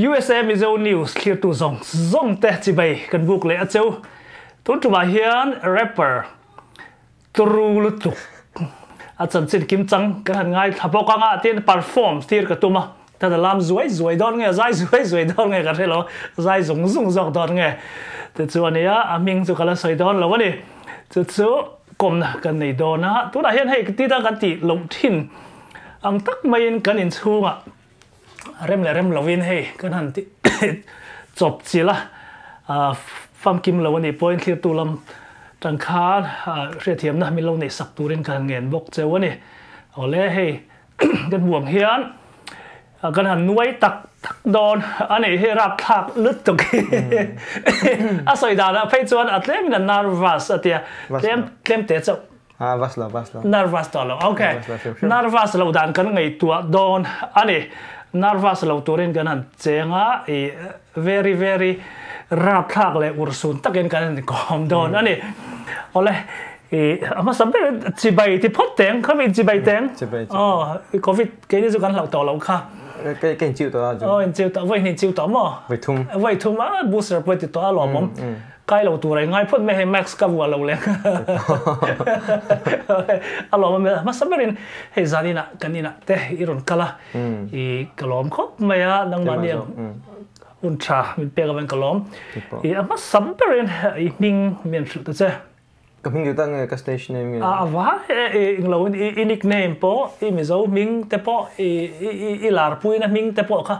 USA Mizo News thlirtu zawng zawng te chibai kan buk leh a cheu. Tun tumah hian rapper turu lutuk a chanchin kim chang kan han ngaithla bawk anga tin perform tir ka tum a. Tan a lam zuai zuai dawn nge zai zuai zuai dawn nge ka hre lo zai zung zung zawk dawn nge te chu a nia a hming chu ka la sawi dawn lo a ni. Chu chu kawmna kan nei dawn a tunah hian hei ti dang kan tih loh thin ang tak maiin kan inchhungah rem leh rem lovin hei kan han ti chawp chilh a famkim lo a nih pawhin thlirtu lam tang khan hriatthiamna min lo neih sak turin ka han ngen bawk cheu a ni. Awle hei kan hmuh ang hian kan han nuai tak tak dawn a nih hi rapthlak lutuk hi a sawi danah phei chuan a tlemin a nervous a tia tlem tlem te chauh Ah, vas lo, vas lo. Nervous tawh lo. Ok. Nervous lo dan kan ngaihtuah dawn a ni. Nervous lo turin kan han cheng a, i very very rapthlak leh urhsun takin kan han kawm dawn a ni. Awle, i a hmasa ber chibai ti phawt teng, khawi chibai teng. Chibai, chibai. Aw, i covid keini chu kan hlauh tawh loh kha. Ka ka inchiu tawh a chu. Aw, inchiu tawh, vawi hnih inchiu tawh maw? Vawi thum. Vawi thum a, booster pawh i ti tawh a lawmawm. Kai lo tur a i ngai phawt mai hei mask ka vuah lo leh a lawm a hmasa berin hei zan inah kan inah te i rawn kal a i ka lawm khawp mai a nangmah nia hun tha min pek avangin ka lawm i a hmasa berin i hming min hrilh ta che. Ka hming duh tak nge ka stage name nge? A va englo i nickname pawh i Mizo hming te pawh i i larpuina hming te pawh kha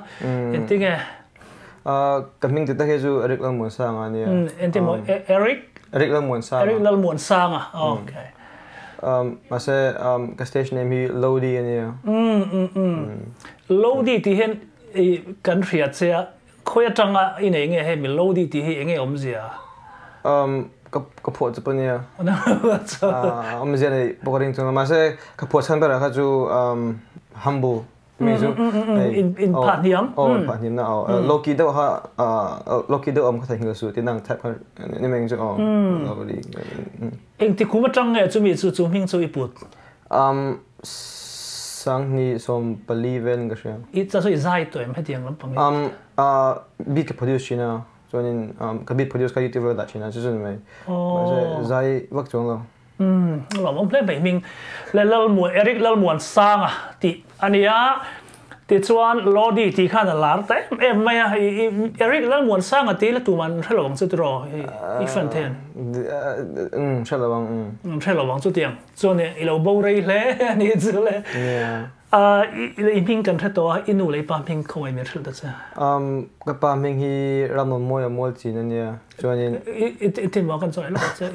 engtinge? Ka hming duh tak hi chu Eric Lalmuansanga a nia. Engtin maw? Eric? Eric Lalmuansanga. Eric Lalmuansanga, okay. Mahse ka stage name hi Lodi a nia. Lodi tih hian kan hria che a, khawi atanga i nei nge hemi Lodi tih hi enge awmzia? Ka phuah chawp a nia. Awmzia nei pawh ka ring chuang lo, mahse ka phuah chhan berah kha chu humble Mi chu in in phah hniam. Oh in phah hniam na oh Loki deuh ha Loki deuh am kha thei su ti nang type kha ni meng chu oh Lodi. Eng ti kum atang nge chu mi chu chu hming chu i put. 2014 vel ka hria. I cha chu i zai to em hetiang lampang hi. Beat ka produce thin a chuanin ka beat produce kha YouTube ah ka dah thin a chu chu ni mai. Mahse zai vak chuang lo. Umm a lawmawm hle mai hming le Lalmuan Eric Lalmuansanga tih a ni a, tichuan Lodi tih khan a lar ta em em mai a, i Eric Lalmuansanga tih la tumah an hre lo ang chu tiraw i fan te hian? Umm hre lo ang umm. Hre lo ang chutiang chuan i lo bo rei hle a nih chu le. I hming kan hre tawh a, i nu leh i pa hming khawngaih min hrilh ta che. Ka pa hming hi Ramawmawia Mualchin a nia, chuanin. I tin maw kan sawi lawk che,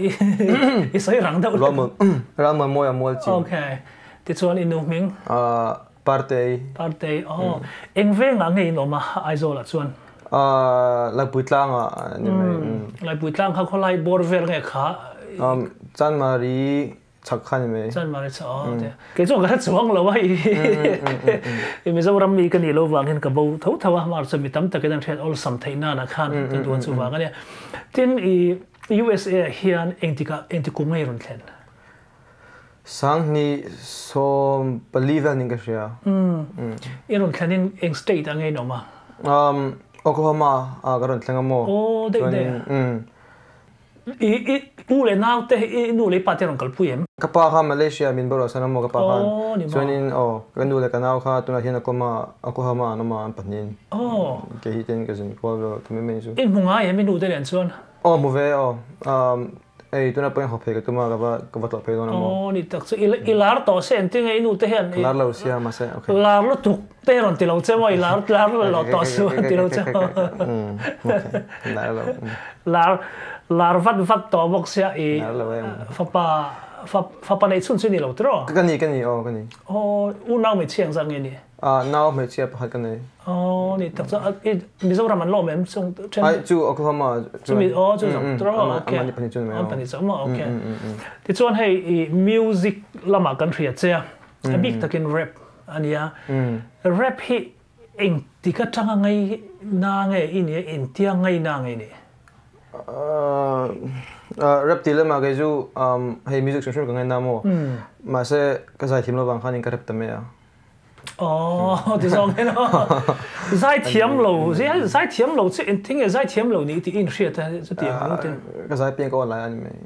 i sawi rang deuh. Ramawmawia Mualchin. Okay, tichuan i nu hming? Partei. Partei, aw. Eng vengah nge in awm a Aizawlah chuan? Laipui tlangah a ni mai. Laipui tlang kha khawlai bawr vel nge kha? Chanmari Chak kha ni mai. Chan mari cha aw te. Kei chuan ka hre chuang lo a i Mizoram mi ka nih lo vang hian ka bo tho tho a mar chu mi tam takin an hriat awlsam theih nana khan ka duan chu vang a nia. Tin i USA ah hian engtikah engti kum nge i rawn thlen? 2014 vel niin ka hria. I rawn thlen in eng state ah nge in awm a? Oklahoma ah ka rawn thleng a maw. Aw daih daih a. I i u leh nau te i nu leh i pa te rawn kalpui em? Ka pa kha Malaysia min boralh san a maw ka pa khan. Aw ni maw. Chuanin aw ka nu leh ka nau kha tunah hian a kawm a Oklahoma an awm a an pahnihin. Aw. Kei hi ten ka zin kual vel ta mai mai chu. I hmu ngai em i nu te nen chuan? Aw hmu ve aw. Ei tunah pawhin haw phei ka tum a ka va ka va tlawh phei dawn a maw. Aw ni tak chu i i lar tawh se engtin nge i nu te hian i. Lar lo sia mahse okay. Lar lutuk te rawn ti lo che maw i lar lar lo tawh su an ti lo che maw. Okay lar lo. Lar lar vat vat tawh bawk sia i fapa fapa neih chhun chu ni lo tiraw? Ka ni ka ni aw ka ni. Aw unau hmeichhia ang zat nge ni? Ah nau hmeichhia pakhat ka nei. Aw ni tak chu i Mizoram an lawm em chung then? Ai chu Oklahoma chu. Chumi aw chu zawng tiraw? Okay. Amah ni pahnih chu ni mai aw. An pahnih chu maw okay. Tichuan hei i music lamah kan hria che a, a bik takin rap a nia. Rap hi Eng tik atanga ngai na nge i nih a, engtia ngai na nge i nih? Rap tih lamah kei chu hei music hrim hrim ka ngai na maw? Mahse ka zaithiam lovang khanin ka rap ta mai a. Aw ti zawng hian aw. Zaithiam lo, zaithiam lo chu engtin nge zaithiam lo nih tih i inhriat a chutiang ang ten. Ka zai piang ka awn lai a ni mai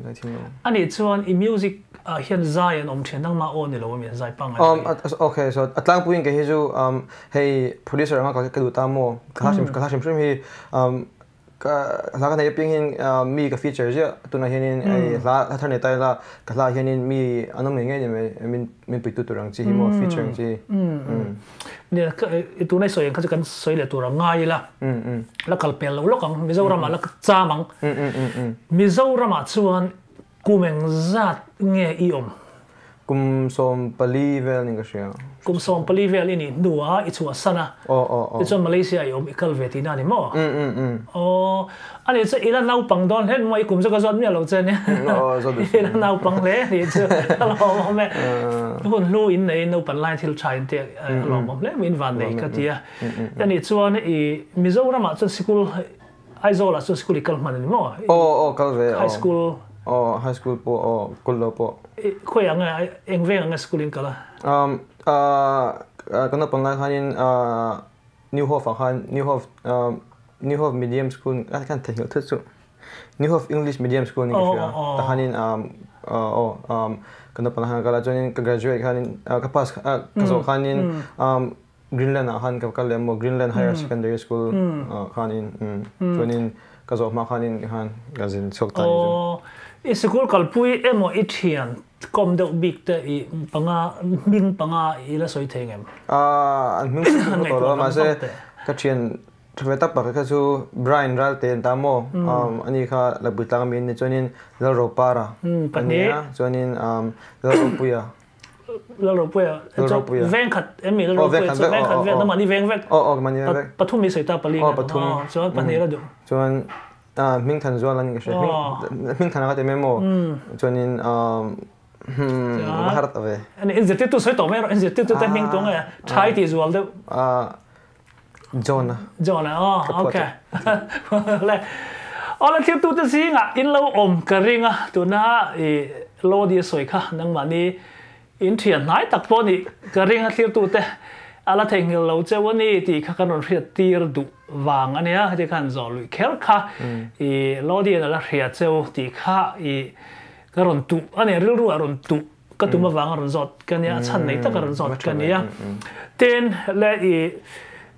zaithiam lo. Anih chuan i music ah hian zai an awm thin nangmah aw ni lo ami zai pangngai lo hi. Okay so a tlangpuiin kei hi chu hei producer anga ka duh ta maw ka hla hrim hrim hi Ka hla ka nei apiang hian mi ka feature ziah tunah hianin hei hla hla thar nei ta ila ka hla ah hianin mi an awm ngei ngei ni mai min min puitu tur ang chi hi maw feature ang chi hi. Nia i tuna i sawi ang kha chu kan sawi leh tur a ngai ila la kal pel lo lawk ang Mizoram ah la cham ang Mizoram ah chuan Kum engzat nge i awm? Kum 14 vel niin ka hria. Kum 14 vel i nih hnuah i chhuahsan a. Aw, aw, aw. Tichuan Malaysia i awm i kal ve tihna a ni maw? Um, um, um. Aw, a nih chu i la naupang dawn hle maw? I kum chu ka zawt miah lo che nia. Aw, zawt duh I la naupang hle a nih chu. A lawmawm e. Hun hlu in nei naupan lai thil tha in tih a lawmawm hle mai, in van nei ka ti a. A nih chuan i Mizoramah chuan sikul Aizawl ah chuan school i kal hman a ni maw? Aw aw kal ve aw. High school. Aw high school pawh aw kul lo pawh. Khawi ah nge eng veng ah nge school in kal a? Um kan naupang lai khanin New Hope ah khan New Hope New Hope Medium School a khan theihnghilh thut chu New Hope English Medium School ni ka hria tah khanin aw kan naupang lai khan ka kal a chuanin ka graduate khanin ka pass ka zawh khanin Greenland ah khan ka kal leh maw Greenland Higher Secondary School ah khanin chuanin ka zawh hma khanin khan ka zin chhuak ta ni chu. Aw i sikul kalpui emaw i thian kawm deuh bik te i panga hming panga i la sawi thei ngem? An hming chu ka tawh lo a mahse ka thian tha ve tak pakhat kha chu Brian Ralte an ta maw ani kha Lakpui tlang ami an ni chuanin Lalropara a nia chuanin Lalropuia Lalropuia Lalropuia veng khat em mi Lalropuia chu veng khat vek namah ni veng vek aw aw mani vek pathum mi sawi ta pali aw pathum chuan pahnih la duh chuan hming than zual an ka hria hming than ka ti mai maw chuanin har ta ve ani in zirtirtu sawi tawh mai rawh in zirtirtu te hming tu nge thai ti zual deuh John a John a aw okay le awle thiltu te zingah in lo awm ka ring a tuna i Lodi a sawi kha nangmahni in thian hnai tak pawh nih ka ring a thlirtu te a la theihnghilh lo cheu a ni tih kha kan rawn hriat tir duh vang a nia heti khan zawh luih kher kha i Lodi an a la hria cheu tih kha i ka rawn tuh a ni rilru ah rawn tuh Ka tum avang a rawn zawt ka nia, a chhan nei tak a rawn zawt ka nia. Tin, le i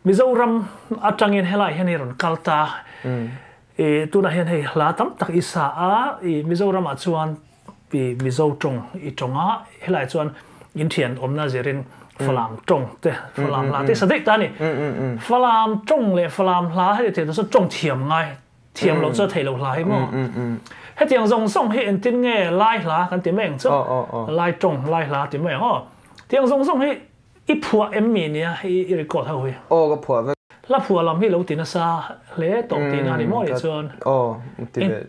Mizoram atangin helai hian i rawn kal ta. I tunah hian hei hla tam tak i sa a, i Mizoramah chuan i Mizo tawng i tawng a, helai chuan in thian awmna zirin Falam tawng te, Falam hla te i sa daih ta a ni. Falam tawng leh Falam hla heti thei chu tawng thiam ngai Thiam loh chu a theih loh hla hi maw? Hetiang zawng zawng hi engtin nge lai hla kan ti mai ang chu? Lai tawng lai hla ti mai ang aw. Tiang zawng zawng hi i phuah em mi nia i record ho hi? Aw ka phuah vek. Hla phuah lam hi lo ti nasa hle tawh tihna a ni maw nih chuan? Aw ti ve.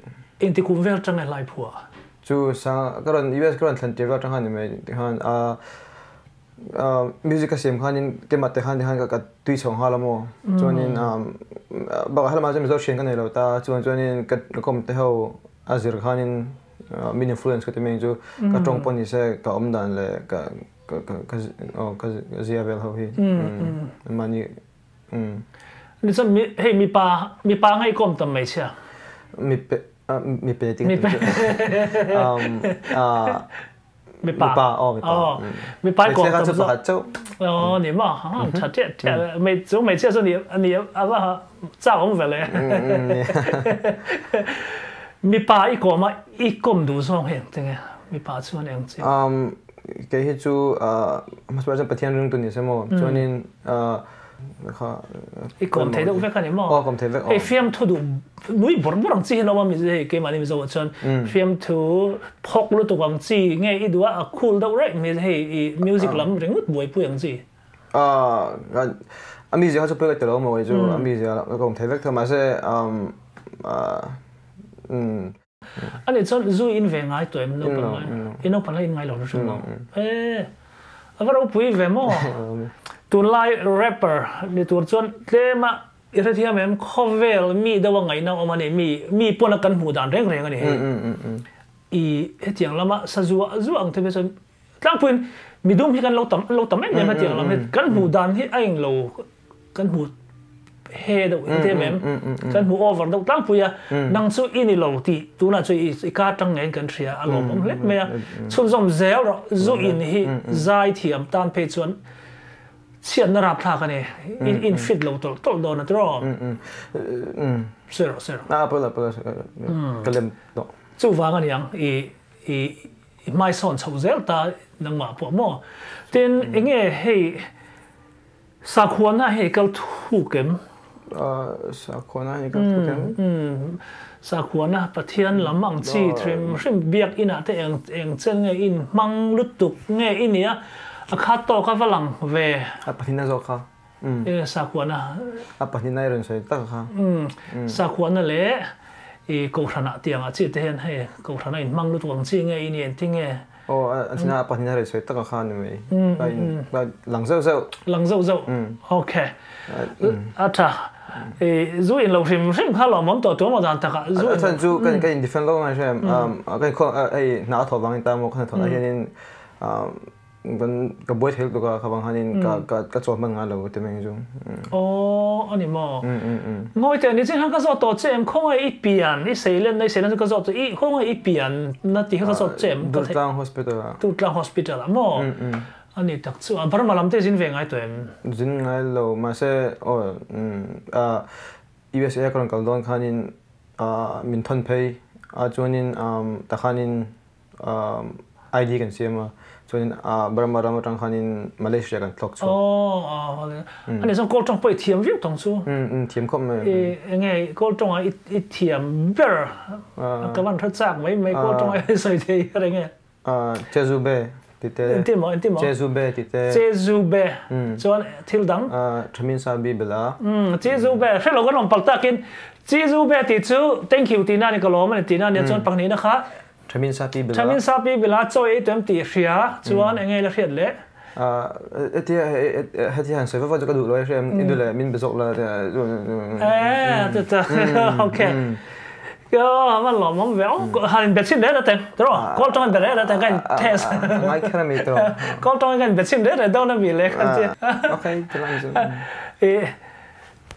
Engti kum vel atang nge hla i phuah? Chu sang ka rawn US ka rawn thlen tir vel atang khan ni mai tikhan a Music ka siam khanin keimah te khan tikhan ka tui chho nghal a maw chuanin bakah helamah chuan Mizo thian ka nei lo ta chuan chuanin ka kawm te ho a zir khanin min influence ka ti mai ang chu ka tawng pawh ni se ka awm dan leh ka ka ka zia vel ho hi mahni Ni chuan hei mipa mipa ngei kawm tam mai chhia mipe mipe ti ka ti Mipa. Mipa, aw mipa. Aw. Mipa i Hmeichhia kha chu pakhat chauh. Aw ni maw? Tha ṭiah ṭiah. Mei chu hmeichhia chu ni ni a va chak awm ve le. Mipa i kawm a i kawm duh zawng hi engti nge? Mipa chuan eng chi? Kei hi chu hmasa chuan Pathian ringtu ni se maw? Chuanin I kawm thei deuh vek a ni maw? Aw kawm thei vek aw. Hei fiamthu duh nui bawrh bawrh ang chi hi an awm a mi hei keimahni Mizo ah chuan fiamthu phawk lutuk ang chi nge i duh a a cool deuh raih mai hei i music lam ringawt buaipui ang chi. A mizia kha chu pui ka ti lo maw kei chu a mizia ka kawm thei vek tho mahse Ani chuan zu in ve ngai tawh em naupang lai? I naupang lai in ngai lo na hrim maw? E a va ropui ve maw? Tunlai rapper ni tur chuan tlem a i hrethiam em khawvel mi deuh a ngaihna awm a ni mi mi pawn a kan hmuh dan reng reng a ni hei. I hetiang lama sa zuah zuah ang te phei chuan tlangpuiin Midum hi kan lo tam lo tam em em hetiang lam hi kan hmuh dan hi a englo kan hmu he deuh te em kan hmu over deuh tlangpui a nang chu i ni lo tih tunah chu i ka atang ngeiin kan hria a lawmawm hle mai a chhunzawm zel rawh zu in hi zai thiam tan phei chuan chhiatna rapthlak a ni in fit lo tawlh tawlh dawn a tiraw sawi rawh sawi rawh a pawh la pawh la ka lem tawh chuvang a niang i i I hmaisawn chhoh zel ta nangmah pawh maw? Tin, enge hei sakhuana hei kal thuk em? Sakhuana hei kal thuk em? Umm, sakhuana Pathian lam ang chi hrim hrim biak inah te eng eng chen nge in hmang lutuk nge i nia a khat tawk a va lang ve. A pahnihna zawk kha. E sakhuana. A pahnihna i rawn sawi tak kha. Umm, sakhuana leh i kohhranah tiang ah chi te hian hei kohhrana in hmang lutuk ang chi nge i ni engtin nge? Aw a china a pahnihna rawn sawi tak kha ni mai. Umm, lang zeuh zeuh. Lang zeuh zeuh. Ok. A tha. I zu in lo hrim hrim kha lawmawm tawh tuam aw dan takah zu in. A chhan chu kan in defend lo ngai hrem. Kan khaw hei hna a thawh vangin ta maw ka hnathawh ah hianin Kan ka buai thei lutuk a kha vang hanin ka ka ka chawl hman ngai lo ti mai chu. Aw ani maw. Ngawi teh ni chin khan ka zawt tawh che em khawngaih i pian i seilen na i seilen chu ka zawt che i khawngaih i pian na tih kha ka zawt che em. Durtlang hospital ah. Durtlang hospital ah maw. Ani tak chu a Burma lam te zin ve ngai tawh em? Zin ngai lo mahse aw USA ka rawn kal dawn khanin min thawn phei a chuanin takhanin ID kan siam a, chuanin Burma ram atang khanin Malaysia kan thlawk chhuak. Aw, ani chuan Kawl tawng pawh i thiam viau tawng chu. Thiam khawp mai. Enge Kawl tawnga i thiam ber ka van hre chak mai mai Kawl tawnga i sawi thei ber enge? Chezube ti te. Engtin maw engtin maw? Chezube ti te. Chezube chuan thil dang? Thamin sa Bible a. Chezube hre lo kan awm palh takin Chezube tih chu thank you tihna a ni ka lawm a ni tihna a nia chuan pahnihna kha Thamin sa pi bila. Thamin sa pi bila chaw ei tuam tih hria chuan enge la hriat leh? Hetia hetia han sawi vak vak chu ka duh lo e hria i duh leh min be zawk la Eh ta ok. Yo man lawm awm ve han in be chhin reh reh teng tiraw call tawng in be reh reh teng ka in test ngai kher ami tiraw call tawng in ka in be chhin reh reh dawn ami le khan chi ok tilang chu i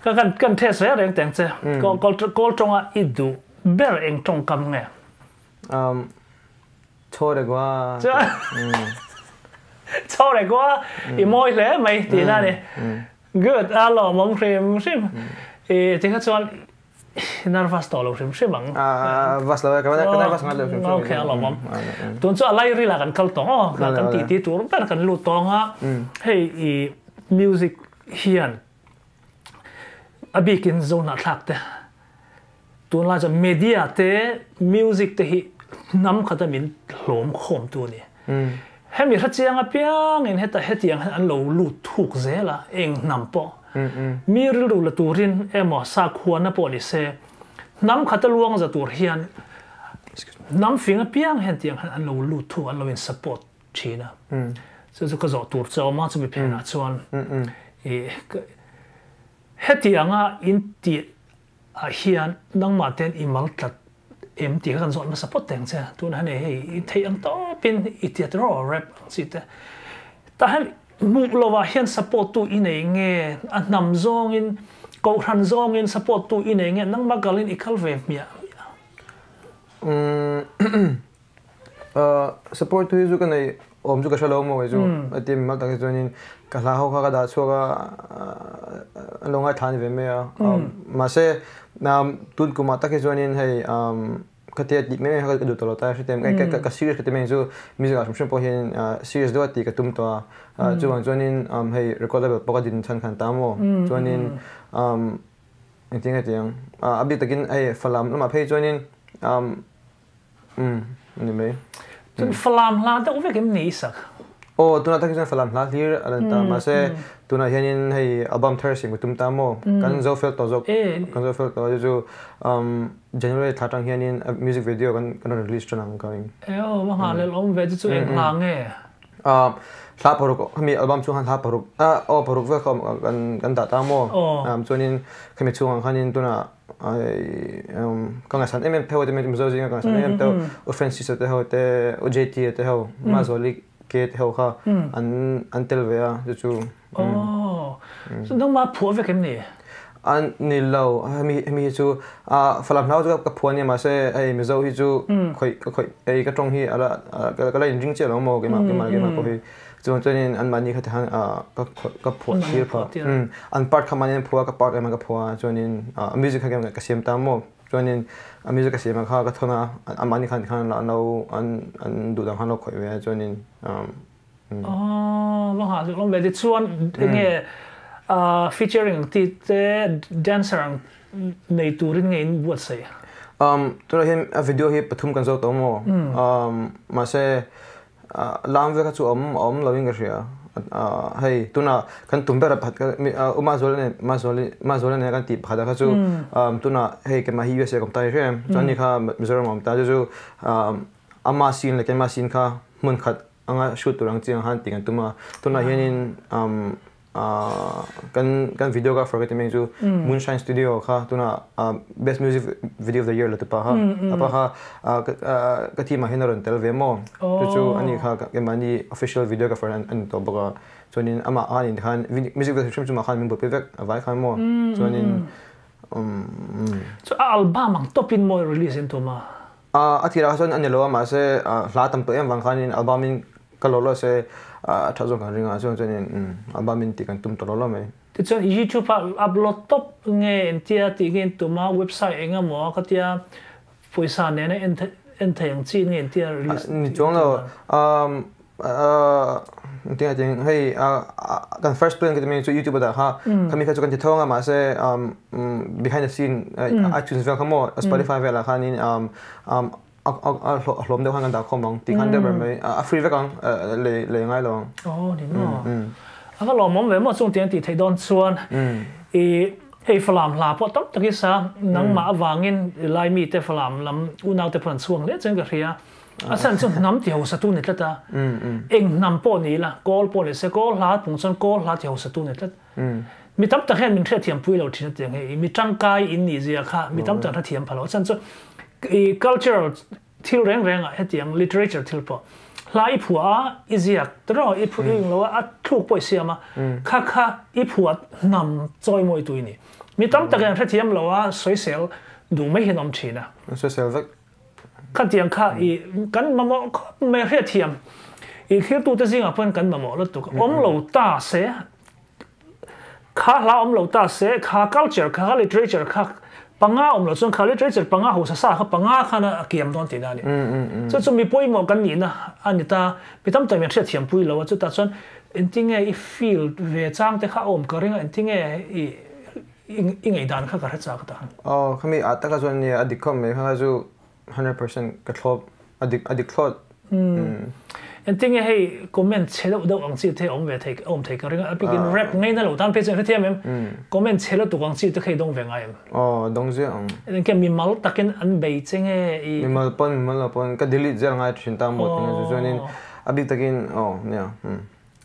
ka kan kan test reh reng teng che call call tawnga i duh ber eng tawngkam nge Um, chaw re gua. Chaw re gua i mawi hle mai tih na ni. Good, a lawmawm hrim hrim. I ti kha chuan nervous tawh lo hrim hrim ang. Ah, vas lo e, ka nervous ngai lo hrim hrim. Okay, a lawmawm. Tun chu a lai ril ah kan kal tawng aw, kan titi tur ber kan lut tawng a. Hei i music hian A bikin zohnahthlak te, tunlai chuan media te, music te hi hnam khata min hlawm khawmtu a ni. Hemi hrechiang apiangin heta hetiang hian an lo lut thuk zel a, eng hnam pawh. Mi rilru la turin emaw sakhuana pawh ni se, hnam khata luang za tur hian hnam fing apiang hian tiang hian an lo lut thuk, an lo in support thin a. Chu chu ka zawh tur che awm a, chumi phenah chuan i hetianga in tih ah hian nangmah ten i mal tlat em tih kha kan zawh hmasa phawt teng che. Tunah hian hei i theih ang tawpin i tiat rawh rap ang chi te. Tah hian hmuh lovah hian support tu i nei nge, a hnam zawngin, kohhran zawngin support tu i nei nge, nangmah kalin i kal ve hmiah hmiah. Support tu hi chu ka nei awm chu ka hre lo maw kei chu a ti mimal tak hi chuanin ka hla ho kha ka dah chhuak a an lo ngaithla a ni ve mai a mahse tun kumah tak hi chuanin hei ka tia tih mai mai kha ka duh tawh lo ta hre ka serious ka ti mai chu music ah hrim hrim pawh hian serious deuh a tih ka tum tawh a chuvang chuanin hei record label pawh ka din chhan khan ta maw chuanin engtin nge tiang a bik takin hei Falam lamah phei chuanin Umm ani mai. Chuan Falam hla deuh vek em ni i sak? Aw tunah tak hi chuan Falam hla hlir a lan ta mahse tunah hianin hei album thar siam ka tum ta maw? Kan zo fel tawh zawk kan zo fel tawh chu chu January thla atang hianin music video kan kan rawn release tan ang ka ring. E aw va nghah lel awm ve chu chu eng hla nge? Hla paruk khami album chhung khan hla paruk aw paruk vel kha kan kan dah ta maw? Chuanin khami chhungah khanin tunah Ka ngaihsan em em tho te Mizo zinga ka ngaihsan em em tho U Francis te ho te U JT te ho Mazuali K te ho kha an an tel ve a chu chu. Aw. Chu nangmah phuah vek em ni? An ni lo hemi hemi hi chu a Falam hlau chu ka phuah ania mahse hei Mizo hi chu khawih ka khawih hei ka tawng hi ala ka la inring chiah lo maw keimah keimah keimah pawh hi chuan chuanin anmahni kha tihan ka ka phuah tir phah an part kha mahni an phuah a ka part emaw ka phuah a chuanin a music kha keimah ka siam ta maw chuanin a music ka siam ang kha ka thawn a anmahni khan khan an lo an an duh dang khan an lo khawih ve a chuanin Aw va nghah hlawm ve tichuan enge featuring ang ti te dancer ang nei turin nge in buatsaih? Tunah hian a video hi pathum kan zo tawh maw? Mahse lam vel kha chu awm awm lovin ka hria. Hei tunah kan tum ber a pakhat u Mazuala nen Mazuala nen kan tih pakhat ah kha chu tunah hei keimah hi USA ka awm ta hi hria em? Chuan ani kha Mizoram a awm ta chu chu ama scene leh keimah scene kha hmun khat anga shoot tur ang chi ang khan tih kan tum a tunah hianin kan kan videographer ka ti mai chu Moonshine Studio kha tunah best music video of the year la tupa kha apa kha ka team ah hian a rawn tel ve maw chu chu ani kha keimahni official videographer an ni tawh bawk a chuanin amah khan khan music video hrim hrim ah khan min buaipui vek a vai khan maw chuanin chu a album ang tawpin maw release in tum a A thirah chuan a ni lo a, mahse hla tam tawh em vang khanin album in ka lo lo se a tha zawk kan ring a, chuan chuanin album in tih kan tum ta lo lo mai. Tichuan YouTube ah upload tawp nge entia tih nge in tum a, website eng emaw ka tia pawisa nena en thei ang chi nge entia release Ni chuang lo, Tinga ting hei kan first plan ka ti mai chu YouTube ah dah kha khami kha chu kan ti thawng a mahse behind the scene iTunes vel kha maw Spotify vel ah khanin a hlawm deuh khan kan dah khawm ang ti khan deuh ber mai a free vek ang lei lei ngai lo ang. Oh ni maw. A va lawmawm ve maw chung tiang tih theih dawn chuan i hei Falam hla pawh tam tak i sa nangmah avangin Laimi te Falam lam unau te pawh an chhuang hle chuan ka hria. A chhan chu hnam ti hausa tu ni tlat a. Eng hnam pawh ni ila, kawl pawh ni se, kawl hla pung chuan kawl hla ti hausa tu ni tlat. Mi tam tak hian min hriatthiam pui lo thin a tiang hi. Mi tangkai in nih zia kha mi tam tak hrethiam pha lo. A chhan chu i cultural thil reng reng ah hetiang literature thil pawh hla i phuah a, i ziak tiraw i phuah i lo a, a thluk pawh i siam a, kha kha i phuah hnam chawimawi tu i ni. Mi tam tak hian hrethiam lo a, sawisel duh mai hian awm thin a. Sawisel vek. Khatiang kha i kan mamawh khawp mai a hriatthiam. I thirtute zingah pawhin kan mamawh lutuk. Awm lo ta se, kha hla awm lo ta se, kha culture kha, kha literature kha panga awm lo chuan kha literature panga hausa sa kha panga khan a kiam dawn tihna a ni. Chu chu mi pawimawh kan nihna a ni ta. Mi tam tak min hriatthiam pui lo a, chutah chuan engtinge i feel ve chang te kha a awm ka ring a, engtinge i I ngaihdan kha ka hre chak ta. Aw, khami ah taka chuan nia a dik khawp mai kha chu 100% ka thlawp a dik a dik thlawt. Engtinge hei comment chhe deuh deuh ang chi te awm ve thei awm thei ka ring a, a bikin rap ngaina lo tan phei chuan hrethiam em? Comment chhe lutuk ang chi te kha i dawng ve ngai em? Aw, dawng ziah ang. Engke mimal takin an bei che nge i. Mimal pawn mimal lo pawn ka delete zel ngai thin ta maw tinge chu chuanin a bik takin aw nia.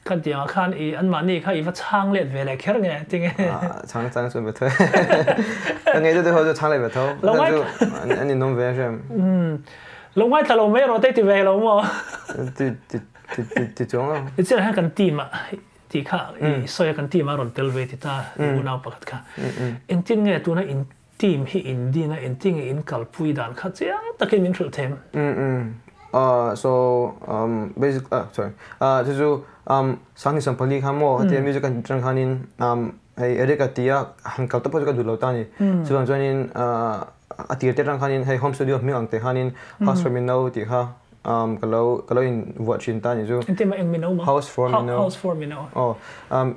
Khan tiangah khan i anmahni kha i va chhang let ve leh kher nge tinge? Chhang chang chu ve tho. Ka ngei deuh deuh ho chu chhang let ve tho. Lo ngai chu an in awm ve hrem. Lo ngaithla lo mai rawh te ti ve lo maw? Ti ti ti ti ti chuang lo. Ti chiah hian kan team ah ti kha i sawi a kan team ah rawn tel ve ti ta unau pakhat kha. Engtin nge tuna in team hi in din a engtin nge in kalpui dan kha chiang takin min hrilh them. So basic sorry chu chu Sangni Sampali kha maw hetia music kan tih khanin hei Eric a tia han kal tawp pawh chu ka duh lo ta a ni. Chuvang chuanin a tir te atang khanin hei home studio hming ang te khanin house for Mino tih kha ka lo ka lo in vuah thin ta a ni chu. Engtin mah eng Mino maw? House for Mino. House for Mino. Aw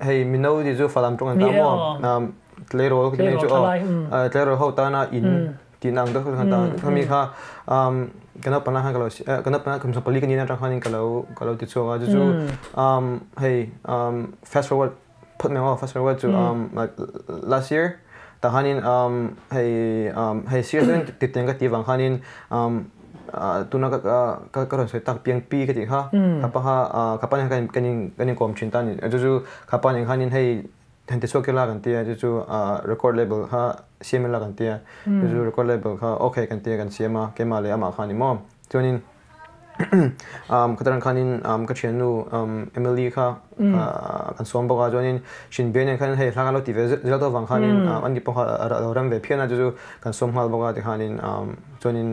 hei Mino tih chu Falam tawng an ta maw? Tleirawl ka ti mai chu aw tleirawl ho tana in tih na ang deuh khan ta khami kha ka naupang khan ka lo ka naupang kum sawmpali ka ni atang khanin ka lo ka lo ti chhuak a chu chu hei fast forward phawt mai aw fast forward chu like last year tah khanin hei hei serious takin ti tiang ka tih vang khanin tuna ka ka rawn sawi tak piang pi ka tih kha khapa kha khapa nen khan kan in kan inkawm thin ta a ni chu chu khapa nen khanin hei Han ti chhuak ila kan ti a, chu chu record label kha siam ila kan ti a, chu chu record label kha okay kan ti a kan siam a, keimah leh amah kha a ni maw. Chuanin Khataran khanin ka thiannu Emily kha kan sawm bawk a, chuanin Shinbia nen khan hei hla kan lo ti ve zel tawh avang khanin an ni pawh kha a lo rem ve phian a, chu chu kan sawm nghal bawk a tikhanin chuanin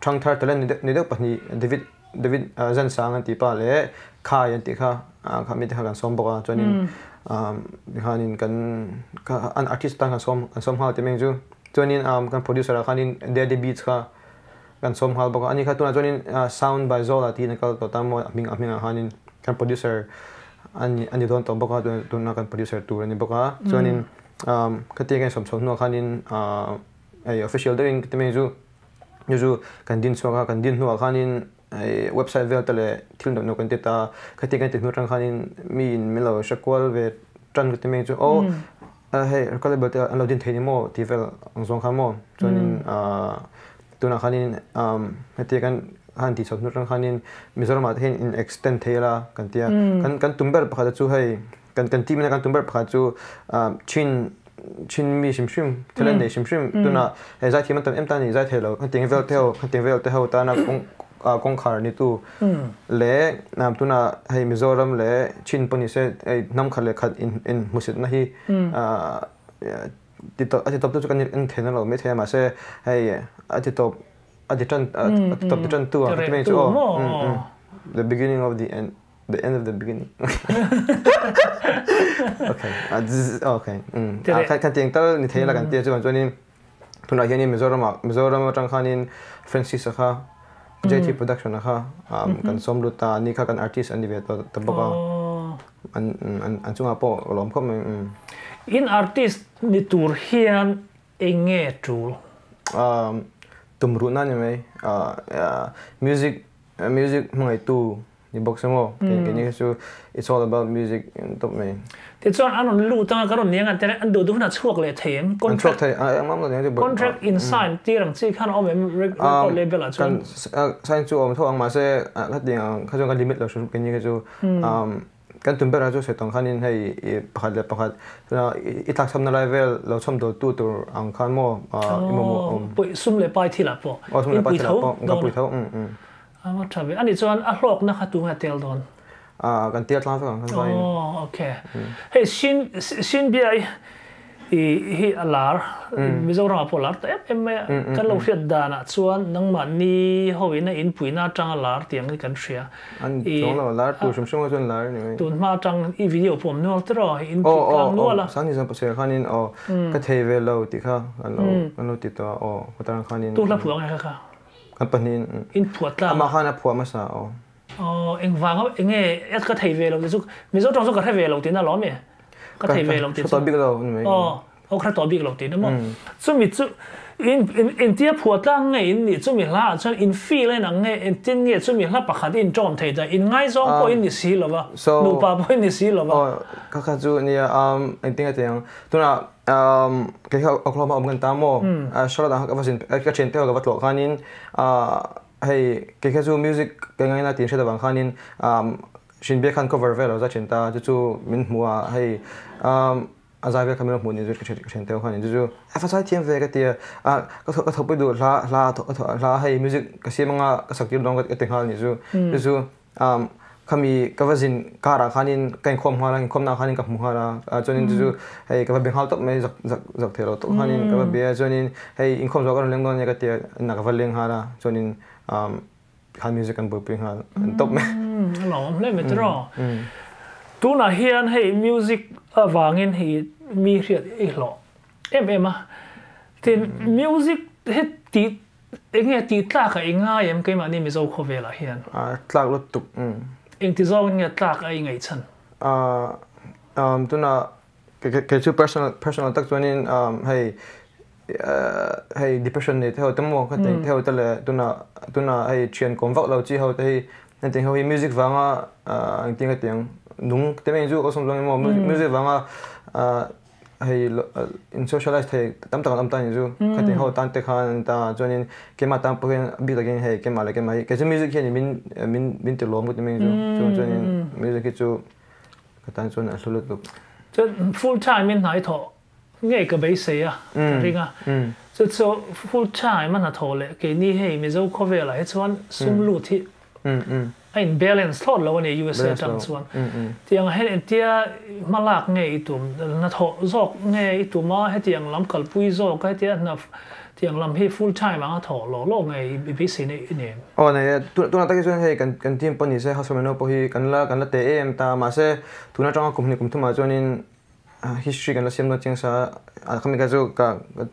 Thangthar talent ni deuh pahnih David David Zansang an tih pa leh Khai an tih kha kha mite kha kan sawm bawk a, chuanin tikhanin kan an artist tan kan sawm kan sawm nghal tih mai ang chu. Chuanin kan producer ah khanin Daddy Beats kha kan sawm nghal bawk a, ani kha tunah chuanin Sound by Zola tiin a kal tawh ta maw a hming a hmingah khanin kan producer a ni dawn tawh bawk a, tuna kan producer tur a ni bawk a, chuanin khatia kan sawm chho hnuah khanin hei official deuhin ka ti mai chu chu chu kan din chhuak a, kan din hnuah khanin hei website vel te leh thil neuh neuh kan ti ta, khatia kan ti hnu atang khanin miin min lo hre kual ve tan ka ti mai chu aw Hei record label te an lo din thei ni maw tih vel ang zawng kha maw chuanin tunah khanin heti kan han tih chhoh hnu atang khanin Mizoram ah te hian in extend thei ila kan tia kan kan tum ber pakhat chu hei kan kan team ina kan tum ber pakhat chu chin chin mi hrim hrim thil an nei hrim hrim tunah hei zaithiam an tam em ta ni zai thei lo hetiang vel te ho hetiang vel te ho tana kawng kawngkhar ni tu leh tunah hei Mizoram leh Chin pawh ni se hei hnam khat leh khat in in hmuhsitna hi ti tawp a ti tawp tu chu kan en thei na lo maithei a mahse hei a ti tawp a ti tan a ti tawp ti tan tu ang ti mai chu aw the beginning of the end the end of the beginning okay okay kha tiang tal ni thei la kan tia chuan chuanin Tunah hianin Mizoramah Mizoram atang khanin Francis-a kha JT Production-a kha kan sawm lut ta, ani kha kan artist a ni ve tawh ta bawk a, an an chungah pawh ka lawm khawp mai. In artist ni tur hian eng nge tul? Tumruhna a ni mai. Music music hmangaihtu Ni bawk se maw? Keini kha chu it's all about music an tawp mai. Tichuan an rawn lut anga ka rawn niang an tia an duh duh hunah chhuak leh thei em? An chhuak thei a engmah lo niang chu. Contract in sign tir ang chi khan a awm em record label ah chuan? Kan sign chu awm tho ang mahse khatiang ang kha chuan kan limit lo hrim keini kha chu kan tum berah chu sawi tawng khanin hei pakhat leh pakhat i tlakchhamna lai vel lo chhawm dawltu tur ang khan maw i mamawh awm. Sum leh pai thil ah pawh in pui tho dawn a. A va tha ve. Ani chuan a hlawkna kha tunge a tel dawn? Ah, kan tel tlang vek ang kan vain. Oh, okay. Hei sin sin bia i hi a lar Mizoram ah pawh lar ta em em mai a. Kan lo hriat danah chuan nangmah ni ho in a inpuina atang a lar tih ang hi kan hria. An chuang lo, lar tur hrim hrim kha chuan lar a ni mai. Tun hma atang i video pawh awm nual tiraw in pui tlang nual a. Aw, aw, Sangni chuan pasarih khanin aw ka thei ve lo tih kha an lo an lo ti tawh a aw khawtlang khanin. Tu hla phuah nge kha kha? Kan pahnihin in phuah tlang. Amah khan a phuah hmasa aw. Aw, engvang a enge ka thei ve lo ti chu Mizo tawng chu ka hre ve lo tihna alawm e. Ka thei ve lo tih chu. Ka hre tawh bik lo ni mai. Aw, aw ka hre tawh bik lo tihna maw. Chumi chu in intia phuah tlang nge in nih chumi hla ah chuan in feel a inang nge engtin nge chumi hla pakhat in tawm thei ta in ngaizawng pawh in ni si lo va, nupa pawh in ni si lo va. Aw, ka kha chu nia engtin nge tih ang tunah Kei kha Oklahoma awm kan ta maw? Charlotte ah ka va zin ka thian te ho ka va tlawh khanin hei kei kha chu music ka ngaina tih hriat avang khanin Shinbia khan cover vel a za thin ta chu chu min hmu a hei a zai vel kha min lo hmuh ni chu ka thian te ho khanin chu chu a va zai thiam ve ka ti a ka thawhpui duh hla hla hla hei music ka siam anga ka sak tir dawn ka ti nghal ni chu chu chu Khami ka va zin kar ah khanin ka inkhawm nghal a, inkhawmna ah khanin ka hmu nghal a, chuanin chu chu hei ka va be nghal tawp mai zak zak zak thei lo tawp khanin ka va be a, chuanin hei inkhawm zawh ka rawn leng dawn ania ka ti a, inah ka va leng nghal a, chuanin khan music kan buaipui nghal an tawp mai. A lawmawm hle mai tiraw. Tunah hian hei music avangin hei mi hriat i hlawh em em a, tin music hi tih Enge tih tlak a i ngai em keimahni Mizo khawvelah hian? A tlak lutuk. Engti zawngin nge tlak a i ngaih chhan? Tunah kei chu personal personal tak chuanin hei hei depression nei te ho te maw ka tih te ho te leh tunah tunah hei thian kawm vak lo chi ho te hi hetiang ho hi music vanga engtin nge tiang nung te mai chu awlsam zawng emaw music vanga hei in socialize thei tam tak an awm ta ni chu khatin ho tan te khan an ta chuanin keimah tan pawh hian bik takin hei keimah leh keimah hi kei chu music hian min min min ti lawm ka ti mai chu chuan chuanin music hi chu ka tan chuan a hlu lutuk chuan full time in hna i thawh Ngei ka beisei a, ka ring a. Chu chu full time a hnathawh leh keini hei Mizo khawvelah hi chuan sum lut hi a in balance thlawt lo a ni USA atang chuan. Tiang ah hian entia hmalak nge i tum, hnathawh zawk nge i tum a, hetiang lam kalpui zawk a, hetia hna tiang lam hi full time anga thawh lawh lawh nge i beisei na i nem? Aw nei e, tunah tak hi chuan hei kan team pawh ni se House of Mano pawh hi kan la kan la teh em ta mahse tun atanga kum hnih kum thumah chuanin history kan la siam dawn chiang sa a khami ka chu ka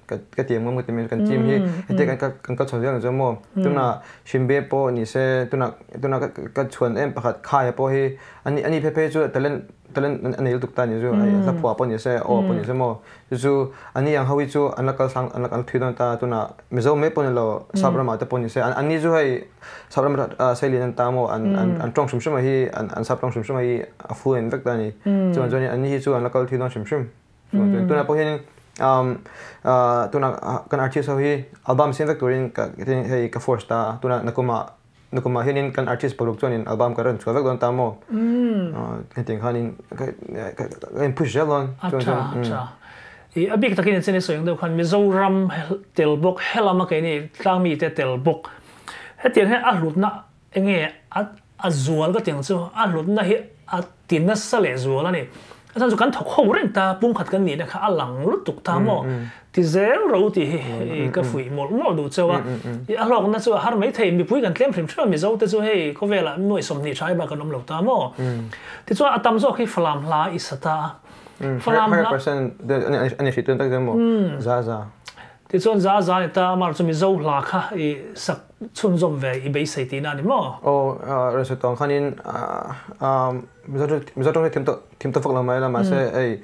ka ka tiam ngam ka ti mai kan team hi hete kan kan kal chho zel ang chu maw tuna Shimbe pawh ni se tuna tuna ka chhuan em pakhat Khaia pawh hi ani ani phe phe chu talent talent a nei lutuk ta ni chu hla phuah pawh ni se aw pawh ni se maw chu chu ani ang ho hi chu an la kal sang an la kal thui dawn ta tuna Mizo mai pawh ni lo sap ramah te pawh ni se an ni chu hei sap ram seilian an ta maw an an an tawng hrim hrim a hi an an sap tawng hrim hrim a hi a fluent vek ta a ni chuan chuan an ni hi chu an la kal thui dawn hrim hrim chuan chuan tunah pawh hian um tunah kan artist ho hi album siam vek turin ka hei ka force ta a tunah nakuma nakuma hianin kan artist paruk chuanin album ka rawn chhuah vek dawn ta maw hetiang khanin ka ka in push zel dawn chuan chuan I a bik takin in sawi ang deuh khan Mizoram tel bawk helama keini tlangmite tel bawk Hetiang hian a hlutna enge a a zual ka ti ang chu, a hlutna hi a ti nasa leh zual a ni. A chhan chu kan thawk ho reng ta, pumkhat kan nihna kha a lang lutuk ta maw? Ti zel ro tih hi ka fuih mawlh mawlh duh cheu a. I a hlawkna chu a har mai thei, mipui kan tlem hrim hrim a, Mizo te chu hei khawvelah nuai 20 tha bak kan awm lo ta maw? Tichuan a tam zawk hi Falam hla i sa ta a. Falam hla. 100% a ni hrih tun tak zel maw? Za za. Tichuan za za ni ta, amah chu Mizo hla kha i sak chhunzawm ve i beisei tihna a ni maw? Aw, rawn sawi tawh ang khanin Mizo Mizo tawng hi thiam tawh thiam tawh vak lo mai la mahse hei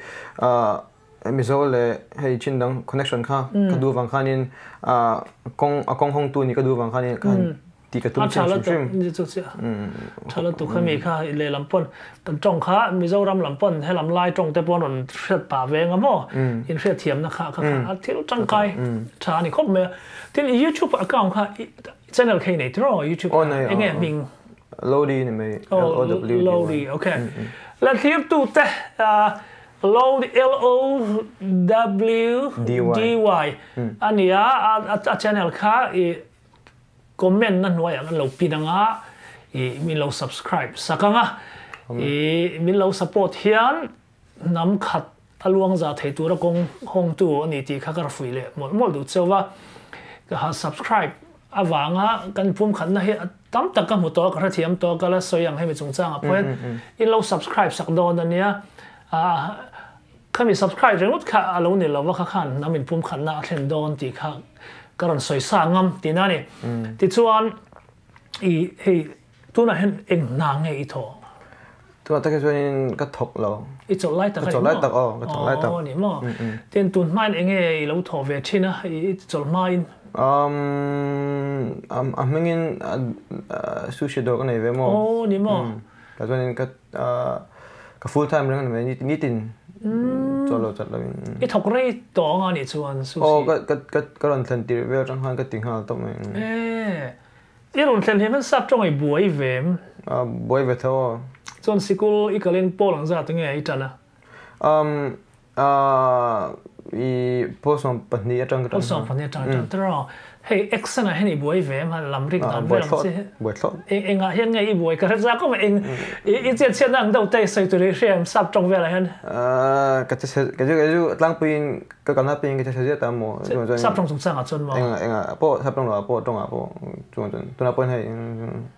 Mizo leh hei chin dang connection kha ka duh avang khanin kawng a kawng hawngtu nih ka duh avang khanin ka han Ti ka tum chiang hrim hrim. Ni chu chiah. Tha lutuk kha mi kha lehlam pawn kan tawng kha Mizoram lam pawn helam lai tawng te pawh an rawn hriat pah ve anga maw in hriat thiamna kha kha kha a thil tangkai tha a ni khawp mai a. Tin YouTube account kha channel kha i nei tiraw YouTube kha enge hming? Lowdy ni mai L O W D Y. Lowdy okay. La thlir tu te Lowdy L O W D Y a nia a channel kha i Comment na hnuaiah kan lo pin anga i min lo subscribe sak anga i min lo support hian hnam khat a luang za thei tura kawng hawngtu a ni tih kha ka ra fuih leh mawlh mawlh duh cheu va. Ka ha subscribe avanga kan pumkhatna hi tam tak ka hmu tawh a, ka hrethiam tawh a, ka la sawi ang hemi chungchangah pawh hian in lo subscribe sak dawn a nia. Khami subscribe ringawt kha a lo ni lova kha khan hnam in pumkhatna a thlen dawn tih kha ka rawn sawi sa ngam tihna a ni. Tichuan i hei tunah hian eng hna nge i thawh? Tunah tak hi chuanin ka thawk lo. I chawlh lai tak a ni maw? Ka chawlh lai tak aw, ka chawlh lai tak. Aw ni maw? Tin tun hmain eng nge i lo thawh ve thin a i chawlh hmain? A hmingin sushi dawr ka nei ve maw? Aw ni maw? Tah chuanin ka ka full time reng a ni mai nitin chaw lo chat lovin. I thawk rei tawh anga nih chuan Sushi. Aw ka ka ka ka rawn thlen tirh vel atang khan ka ti nghal tawp mai. E i rawn thlen hian sap tawng i buai ve em? A buai ve tho aw. Chuan sikul i kalin pawl ang zat nge i tan a? Um i pawl 12 atang ka tan. Pawl 12 atang ka tan tiraw. Hei accent ah hian i buai ve em lam rik dan vel ang chi hi. Buai thlawt. Eng engah hian nge i buai ka hre zak awm a eng i chet chhiatna ang deuh te i sawi tur i hria em sap tawng velah hian. Ka che ka chu ka chu tlangpuiin ka kalna peng ka che chhe ziah ta maw. Sap tawng chungchangah chuan maw. Engah engah pawh sap tawng lohah pawh tawngah pawh chuan chuan tunah pawhin hei.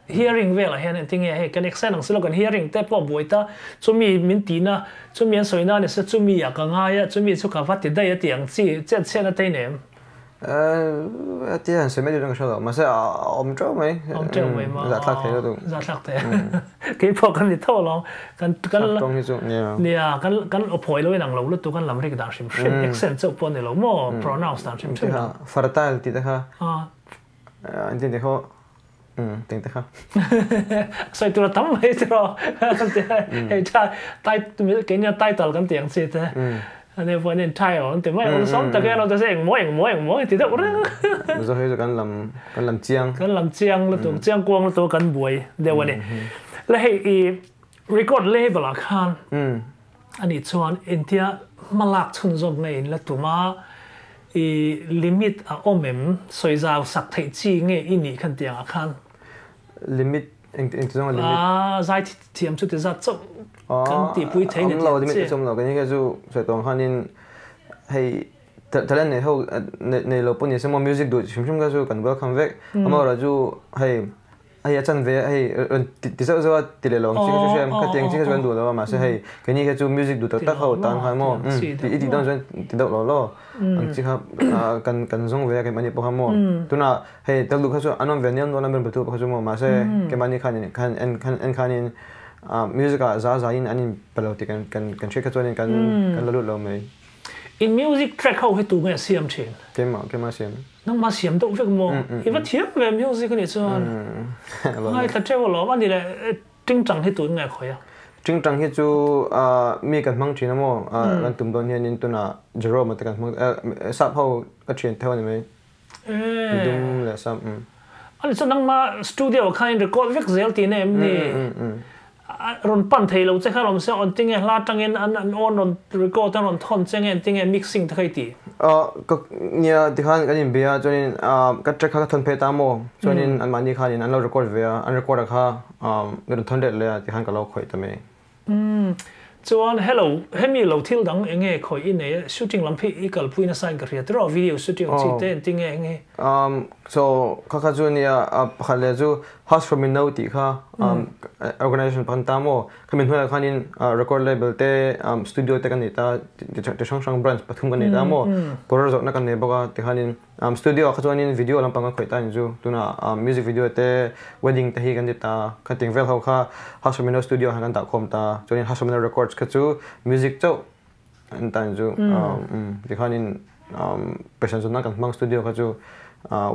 Hearing velah hian engtinge hei kan accent ang si lo kan hearing te pawh buai ta chumi min tihna Chumi an sawi na ni se chumi ah ka ngai a, chumi chu ka va ti daih a tih ang chi chet chhiatna te i nei em? A ti a han sawi mai duh chuan ka hre lo, mahse a awm teuh mai. Awm teuh mai maw? Zahthlak thei lutuk. Zahthlak thei. Keipawh kan ni tho alawm. Kan kan Sap tawng hi chu nia. Nia, kan kan aw phawi lo inang lo lutuk kan lam rik dan hrim hrim, accent chauh pawh a ni lo maw, pronounce dan hrim hrim. Fertile tih te kha. An ti te khaw Teng te kha. Sawi tur a tam mai tiraw. Hei tha keinia title kan ti ang chi te. Ane pawh in title an ti mai awlsam tak hian awlsam eng maw eng maw eng maw ti deuh reng. Mizo hi chu kan lam kan lam chiang. Kan lam chiang lutuk chiang kuang lutuk kan buai deuh a ni. Le hei i record label ah khan anih chuan engtia hmalak chhunzawm nge in la tum a, i limit a awm em? Sawi zau sak theih chi nge i nih khan tiang ah khan? Limit eng eng ti zawng a limit? A zai thiam chu ti zat chauh kan tihpui thei ni tiang chi. Awm lo limit chu awm lo, kei hi chu sawi tawh ang khanin hei talent nei ho nei lo pawh ni se maw music duh hrim hrim kha chu kan welcome vek. Amaherawhchu hei hei a chan ve hei rawn ti zauh zauh a ti leh lo ang chi kha chu hriat kha tiang chi kha chu kan duh lo a mahse hei keini kha chu music duh tak tak ho tan khan maw i tih dawn chuan ti deuh lo law ang chi kha kan kan zawng ve a keimahni pawh kha maw tunah hei tel duh kha chu an awm ve niam dawn a member tu pawh kha chu maw mahse keimahni khan khan en khan en khanin music ah za za in an in pe lo tih kan kan kan hriat kha chuanin kan kan la lut lo mai. In music track ho hi tunge siam thin? Keimah keimah siam. Nangmah siam deuh vek maw? I va thiam ve music a nih chuan. Ngaithla teuh alawm a ni le tingtang hi tun nge khawi a? Tingtang hi chu mi kan hmang thin a maw? Kan tum dawn hianin tunah Jerome te kan hmang sap ho ka thian theuh a ni mai. Midum leh sap. A ni chuan nangmah studio ah khan in record vek zel tihna em ni? Rawn pan thei lo che kha lawm se awn tinge hla tangin an an awn rawn record an rawn thawn che nge tinge mixing te kha i ti? Ka nia tikhan kan inbe a chuanin ka track kha ka thawn phei ta maw chuanin anmahni khanin an lo record ve a an record a kha rawn thawn let leh a tikhan ka lo khawih ta mai. Umm chuan hello hemi lo thil dang enge khawih i nei a shooting lam phi i kalpui nasa in ka hria tiraw video shooting chi te engtin nge enge? So kha kha chu nia pakhat leh chu House for Mino tih kha organization pakhat ta maw khami hnuaiah khanin record label te studio te kan nei ta ti hrang hrang branch pathum kan nei ta maw kawr zawrhna kan nei bawk a tikhanin studio ah kha chuanin video lampang kan khawih ta ni chu tunah music video te wedding te hi kan ti ta khating vel ho kha House for Mino studio ah khan kan dah khawm ta chuanin House for Mino records kha chu music chauh an ta ni chu tikhanin paisan zawn nan kan hmang studio kha chu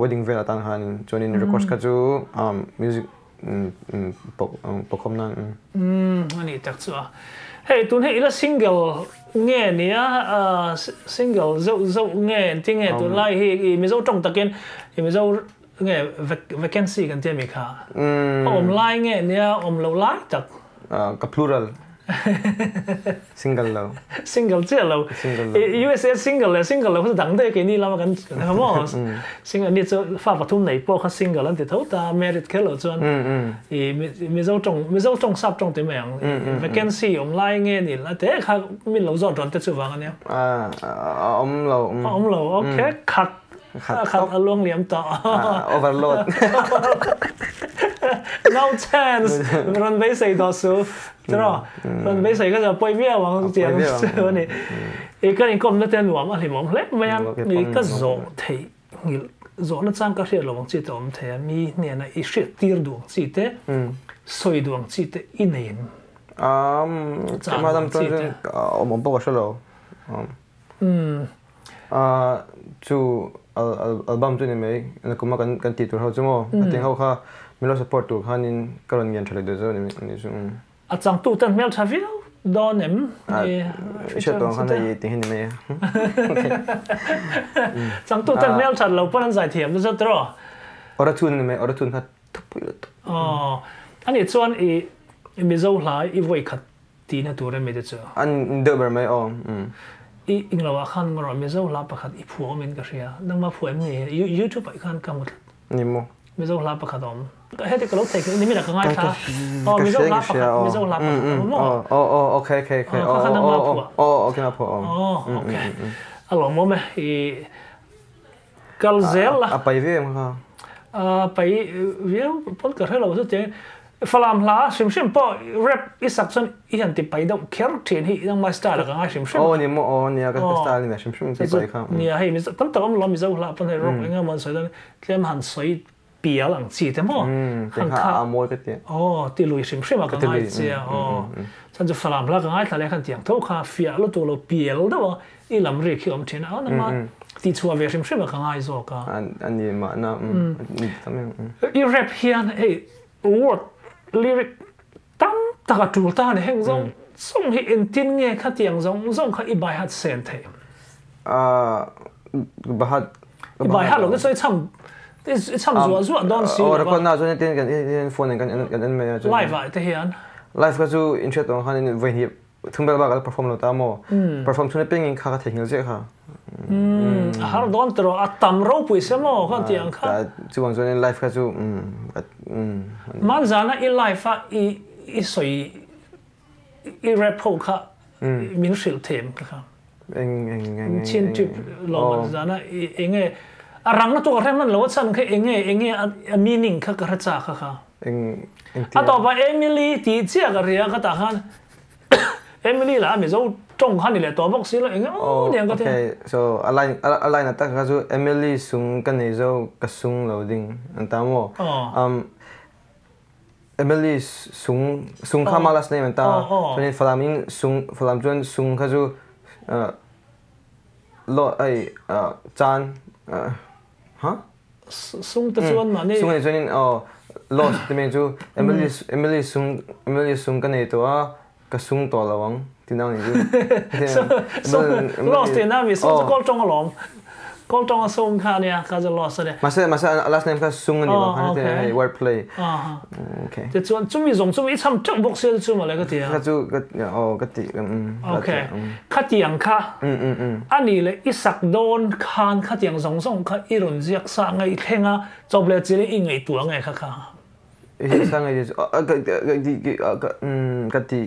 wedding vel atan khan chuanin records kha chu music pawkhawm nan ani tak chu a hei tun hei ila single nge nia single zeuh zeuh nge ti nge tun lai hi i mizo tawng takin i mizo nge vacancy kan tia mi kha awm lai nge nia awm lo lai tak ka plural single lo single chiah lo USA single leh single lo kha dang daih keini lama kan kan maw single ni chu fa pathum nei pawh kha single an ti tho ta married kher lo chuan i mizo tawng mizo tawng sap tawng ti mai ang vacancy awm lai nge ni la te kha min lo zawt rawn te chu vang ania awm lo awm lo okay khat Khat a luang liam tawh. Overload. No chance. Rawn beisei tawh su. Tiraw? Rawn beisei kha chu pawi viau ang tiang chu a ni. I kan inkawmna te nuam a hlimawm hle mai a. I ka zawh theih nghilh zawhna chang ka hriat lo ang chi te awm thei a. Mi hnena i hriat tir duh ang chi te, sawi duh ang chi te i nei em? Chang ang chi te. Awm awm pawh ka hre lo. Chu album chu ni mai nakuma kan kan tih tur ho chu maw a ting ho kha min lo support tur khanin ka rawn ngen tha leh duh zawk ni chu. A changtu ten hmel tha viau dawn em? Hriat tawh ang khan hei ti hi ni mai a. Changtu ten hmel that lo pawn an zai thiam nasa tiraw? Awrathun ni mai awrathun kha thupui lutuk. Aw anih chuan i Mizo hla i vawi khat Tihna tur emi te chu. An deuh ber mai aw. I englo ah khan ngarawh Mizo hla pakhat i phuah awm in ka hria. Nangmah phuah em ni? YouTube ah i khan ka hmu tlat. Ni maw? Mizo hla pakhat a awm. Heti ka lo thei kher nimin ah ka ngaithla. Aw Mizo hla pakhat Mizo hla pakhat a awm maw? Aw aw okay okay okay. Kha kha nangmah phuah. Aw okay nangmah phuah aw. Aw okay. A lawmawm e i kal zel la. A pai viau em kha? A pai viau pawn ka hre lo chu tiang Falam hla hrim hrim pawh rap i sak chuan i han ti pai deuh kher thin hi nangmah style a ka ngai hrim hrim a. Aw ni maw aw nia ka style ni ve hrim hrim ti pai kha. Nia hei Mizo tam tak awm lo Mizo hla pawn hei rock eng emaw an sawi dawn tlem han sawi pial ang chi te maw han kha a mawi ka ti. Aw ti lui hrim hrim a ka ngai chia aw chuan chu Falam hla ka ngaithla leh khan tiang tho kha fiah lutuk lo pial deuh a i lam rik hi awm thin a nangmah ti chhuah ve hrim hrim a ka ngai zawk a. A ni mahna ni tam em. I rap hian hei Word lyric tam tak a tul ta a ni. Heng zawng zawng hi engtin nge khatiang zawng zawng kha i baihat sen theih? Bahat I baihat lo te chuan i cham i cham zuah zuah dawn si lo va. Record na chuan tin kan phone in kan en mai a. Live ah te hian. Live kha chu in hriat tawh ang khan vawi hnih. Thum bel bak ala perform lo ta maw? Perform chhun apiangin kha ka theihnghilh ziah kha. A har dawn tiraw a tam ropui se maw khan tih ang kha. Chuvang chuanin live kha chu Hmanzana i live a i i sawi i rap ho kha min hrilh them ka kha. Eng eng eng eng Chin trip lo hmanzana i enge a rang lutuk a hrem hman lo a chhan kha enge enge a meaning kha ka hre chak a kha. Eng engtia A tawpah Emily tih chiah ka hria ka tah khan Emily lah a Mizo tawng kha ni leh tawh bawk si lo eng emaw nia ka ti. Okay, so a line a line atak kha chu Emily sung ka nei zo ka sung lo ding an ta maw? Um Emily sung sung kha ma last name an ta. Chuan in Falam in sung Falam chuan sung kha chu lo ai chan ha Sung te chuan mahni Sung ni chuan in lost ti mai chu Emily Emily sung Emily sung ka nei tawh a ka sung tawh lo ang ti nang ni chu Lost ti na mi sung chu kawl tawng alawm kawl tawng a sung kha ania kha chu lost ania Mahse mahse a last name kha sung ani lo kha hei word play okay Tichuan chumi zawng chu i cham teuh bawk sia chu mawle ka ti a Kha chu ka aw ka ti Okay Khatiang kha a nih leh i sak dawn khan khatiang zawng zawng kha i rawn ziak sa nge i thleng a, chawp leh chilin i ngaihtuah nge kha kha? I ziak sa nge ka ti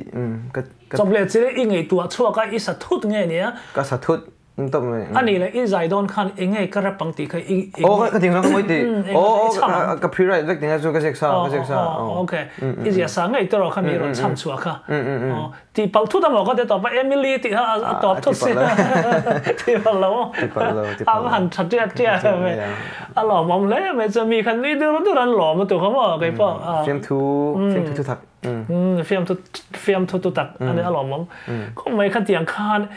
Chawp leh chilin i ngaihtuah chhuak a, i sa thut nge nia? Ka sa thut. A nih leh i zai dawn khan eng nge ka rap ang tih kha i Aw ka ting ka ngawi tih. Aw ka pre-write vek ting chu ka ziak sa ka ziak sa. Ok i ziak sa ngei tawh kha mi rawn chham chhuah kha. Tih palh thut amaw ka ti tawp a Emily tih kha a tawp thut si. Tih palh lo. Tih palh lo tih palh lo. A han tha tiat tiat mai. A lawmawm hle mai chuan mi khan nui dur dur an lawm a tu kha maw keipawh. Fiamthu fiamthu thu tak. Fiamthu fiamthu tu tak ani a lawmawm. Khawp mai khatiang khan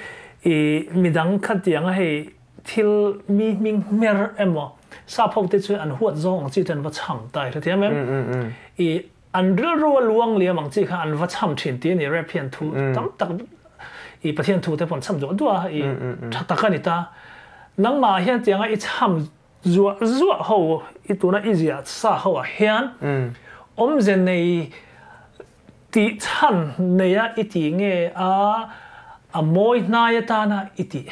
I midang khatiang a hei thil mi hming hmer emaw sap ho te chu an huat zawng ang chi te an va cham ta i hrethiam em? I an rilru a luang liam ang chi kha an va cham thin tih a ni rap hian thu tam tak i Pathian thu te pawh an cham duah duah a i tha tak a ni ta. Nangmah ah hian tianga i cham zuah zuah ho i tuna i ziah sa ho ah hian awmze nei Tih chhan neia i tih nge a a mawi hnai atana i tih?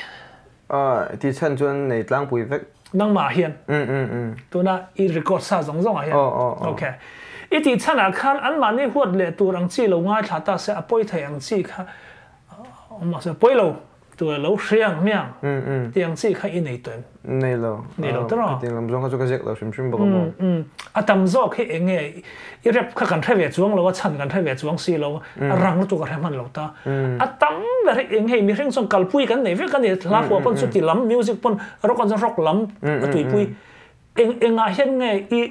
A tih chhan chuan nei tlangpui vek. Nangmah hian? Tuna i record sa zawng zawngah hian? Aw aw aw. Ok. I tih chhanah khan anmahni huat leh tur ang chi lo ngaithla ta se a pawi thei ang chi kha awm mahse pawi lo. Tu lo hriang hmiang tiang chi kha i nei tawh em? Nei lo. Nei lo tawh. Tiang lam zawng kha chu ka ziak lo hrim hrim bawk a maw. A tam zawk hi eng nge i rep kha kan hre ve chuang lo a chhan kan hre ve chuang si lo a rang lutuk a hre hman lo ta. A tam ber hi eng hei mihring chuan kalpui kan nei vek a ni hla phuah pawn chuti lam music pawn rock an chuan rock lam a tuipui. Eng engah hian nge i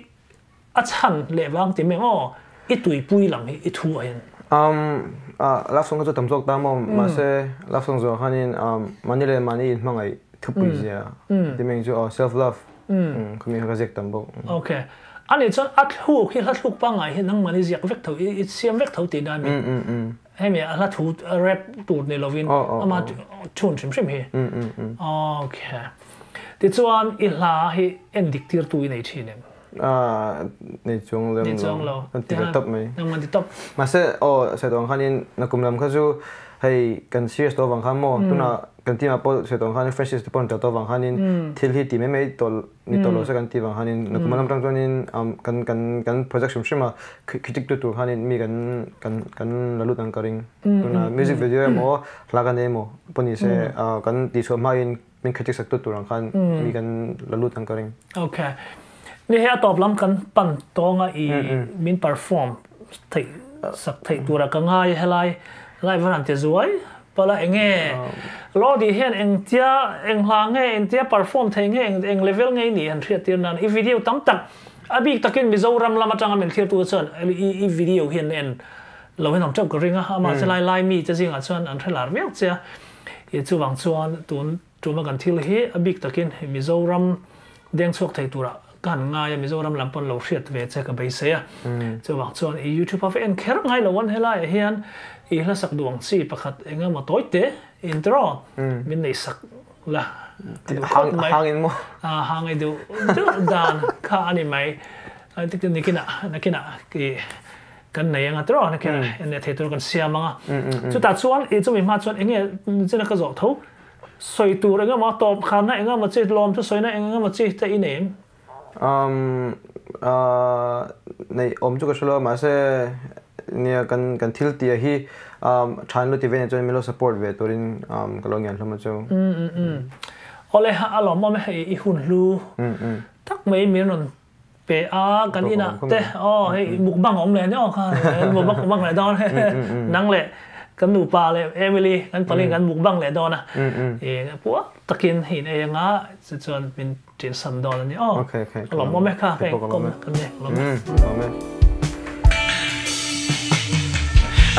A chhan leh vang ti meng aw, i tuipui lam hi i thu ahin. Um, love song kha chu tam zawk ta maw, mahse love song zawh khanin mahni leh mahni in hmangaih thupui zia ti meng chu aw self love khami kha ka ziak tam bawk. Okay. Ani chuan a thluk hi hla thluk pangngai hi nangmah ni ziak vek tho i siam vek tho tihna mi? Hemi a hla thu rap tur ni lovin ama tune hrim hrim hi. Okay. Tichuan i hla hi en dik tirtu i nei thin em? Nei chuang lem lo. Nei chuang lo. Kan ti ve tawp mai. Nang man ti tawp. Mahse aw sawi tawh ang khanin nakum lam kha chu hei kan serious tawh avang khan maw tuna kan team ah pawh sawi tawh ang khanin Francis te pawh an tel tawh avang khanin thil hi ti mai mai tawh ni tawh lo se kan ti avang khanin nakum lam atang chuanin kan kan kan project hrim hrim a critic tu tur khanin mi kan kan kan la lut ang ka ring. Tuna music video emaw hla kan nei emaw pawh ni se kan tihchhuah hmain min critic sak tu tur ang khan mi kan la lut ang ka ring. Okay. Ni he a tawp lam kan pan tawnga i min perform thei sak thei tura ka ngai helai live an ti zuai pala enge Lodi hian engtia eng hla nge engtia perform thei nge eng eng level nge ni han hriat tir nan i video tam tak a bik takin Mizoram lam atanga min thlir tu chuan i i video hian en lo hian awm teuh ka ring a amah chu lai lai mi te zingah chuan an hre lar viau che a. I chuvang chuan tun tuma kan thil hi a bik takin Mizoram deng chhuak thei turah ka han ngai a, Mizoram lam pawn lo hriat ve che ka beisei a. Chuvang chuan i YouTube a va en kher ngai lo an helaiah hian i hlasak duh ang chi pakhat eng emaw tawi te intro min nei sak la ka duh khawp mai. Hang in maw? Hang i duh deuh dan kha a ni mai. Nikinah nakinah i. Kan nei anga tiraw na kher en leh thei tur kan siam anga chutah chuan i chumi hma chuan enge china ka zawh tho sawi tur eng emaw tawp khanna eng emaw chi lawm chu sawina eng emaw chi te i nei em? Um nei awm chu ka hre lo mahse nia kan kan thil tia hi um than lo ti ve chuan min lo support ve turin um ka lo ngian hlawm a chu. Awle a lawmawm e i hun hlu tak mai min rawn Pe a kan inah te aw hei mukbang a awm leh nia aw kha mukbang leh dawn nang leh kan nupa leh Emily kan palin kan mukbang leh dawn a i puak takin hei in ei anga chu chuan min ṭin sam dawn a ni aw a lawmawm e kha hei kawm kan ni lawm e.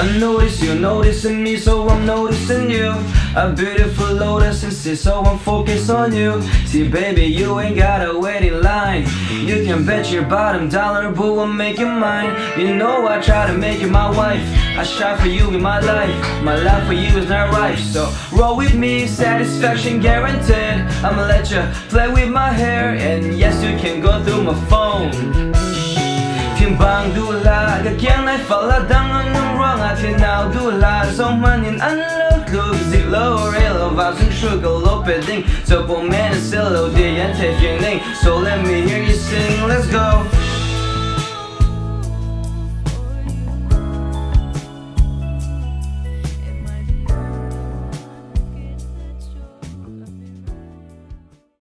I notice you noticing me so I'm noticing you A beautiful lotus and see so I'm focused on you See baby you ain't gotta wait in line You can bet your bottom dollar boo I'll make you mine You know I try to make you my wife I shot for you in my life My love for you is not right So roll with me satisfaction guaranteed I'ma let you play with my hair And yes you can go through my phone Thimbang du la ka kiang nai fala dang an nung ruang a thi nau du la zo manin an lo tluk zik lo re lo vào sung shu ka lo pe ding zo po men se lo di yan te fing ning So let me hear you sing.